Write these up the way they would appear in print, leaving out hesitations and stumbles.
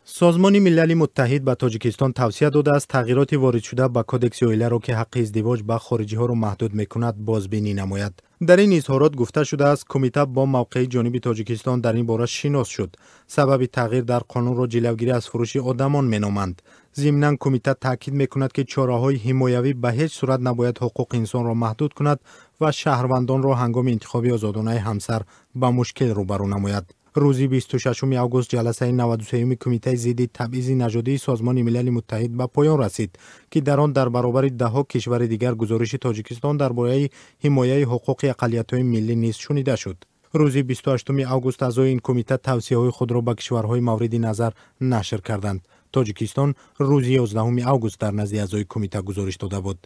Созмони Милали Муттаҳид ба Тоҷикистон тавсия додааст, тағйироти воридшуда ба Кодекси оиларо, ки ҳаққи издивоҷ ба хориҷиҳоро маҳдуд мекунад, бозбинӣ намояд. Дар ин изҳорот гуфта шудааст, кумита бо мавқеи ҷониби Тоҷикистон дар ин бора шинос шуд. Сабаби тағйир дар қонунро ҷилавгирӣ аз фурӯши одамон меноманд. Зимнан, кумита таъкид мекунад, ки чораҳои ҳимоявӣ ба ҳеҷ сурат набояд ҳуқуқи инсонро маҳдуд кунад ва шаҳрвандонро ҳангоми интихоби озодонаи ҳамсар ба мушкил рӯбарӯ намояд. Рӯзи 26 август ҷаласаи 93-юми Кумитаи зидди табъизи нажодии Созмони Милали Муттаҳид ба поён расид, ки дар он дар баробари даҳҳо кишвари дигар гузориши Тоҷикистон дар бораи ҳимояи ҳуқуқи ақаллиятҳои миллӣ низ шунида шуд. Рӯзи 28 август аъзои ин кумита тавсияҳои худро ба кишварҳои мавриди назар нашр карданд. Тоҷикистон рӯзи 11 август дар назди аъзои кумита гузориш дода буд.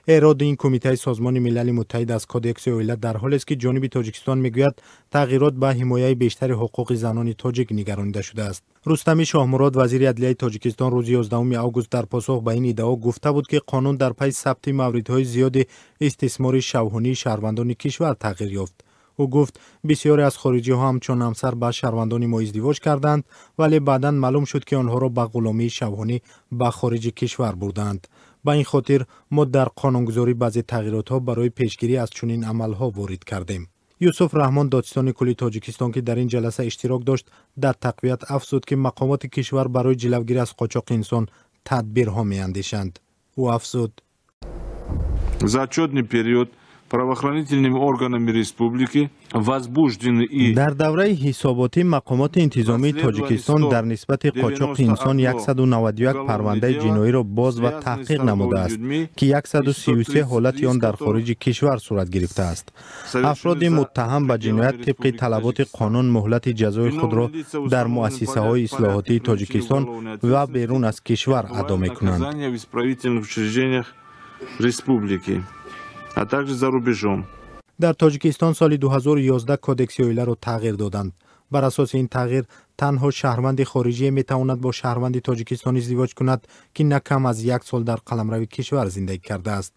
Эроди ин кумитаи Созмони Милали Муттаҳид аз Кодекси оила дар ҳолест, ки ҷониби Тоҷикистон мегӯяд, тағйирот ба ҳимояи бештари ҳуқуқи занони тоҷик нигаронида шудааст. Рустами Шоҳмурод, вазири адлияи Тоҷикистон, рӯзи 11 август дар посух ба ин иддао гуфта буд, ки қонун дар пайи сабти мавридҳои зиёди истисмори шавҳунии шаҳрвандони кишвар тағйир ёфт. Ӯ гуфт, бисёре аз хориҷиҳо ҳамчун ҳамсар ба шаҳрвандони мо издивоҷ карданд, вале баъдан маълум шуд, ки онҳоро ба ғуломии шавҳунӣ ба хориҷи кишвар бурданд. Ба ин хотир мо дар қонунгузорӣ баъзе тағйиротҳо барои пешгирӣ аз чунин амалҳо ворид кардем. Юсуф Раҳмон, додситони кулли Тоҷикистон, ки дар ин ҷаласа иштирок дошт, дар тақвият афзуд, ки мақомоти кишвар барои ҷилавгирӣ аз қочоқи инсон тадбирҳо меандешанд. Ӯ афзуд: За отчетный период правоохранительными органами республики возбуждены и Дар давраи ҳисоботӣ мақомоти интизомии Тоҷикистон дар нисбати қочоқи инсон 191 парвандаи ҷиноиро боз ва таҳқиқ намудааст, ки 133 ҳолати он дар хориҷи кишвар сурат гирифтааст. Афроди муттаҳам ба ҷиноят тибқи талаботи қонун муҳлати ҷазои худро дар муассисаҳои ислоҳотии Тоҷикистон ва берун аз кишвар адо мекунанд. Республики, а также за рубежом. Дар Тоҷикистон соли 2011 Кодекси оиларо тағйир доданд. Бар асоси ин тағйир танҳо шаҳрванди хориҷие метавонад бо шаҳрванди Тоҷикистон издивоҷ кунад, ки на кам аз як сол дар қаламрави кишвар зиндагӣ кардааст,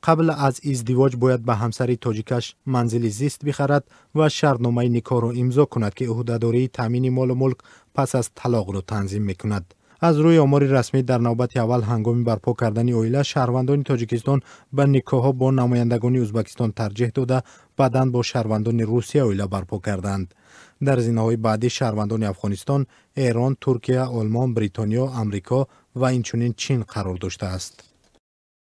қабл аз издивоҷ бояд ба ҳамсари тоҷикаш манзили зист бихарад ва шартномаи никоҳро имзо кунад, ки ӯҳдадории таъмини молу мулк пас аз талоқро танзим мекунад. Аз рӯи омори расмӣ, дар навбати аввал ҳангоми барпо кардани оила шаҳрвандони Тоҷикистон ба никоҳҳо бо намояндагони Ӯзбакистон тарҷеҳ дода, баъдан бо шаҳрвандони Русия оила барпо карданд. Дар зинаҳои баъдӣ шаҳрвандони Афғонистон, Эрон, Туркия, Олмон, Бритониё, Амрико ва инчунин Чин қарор доштааст.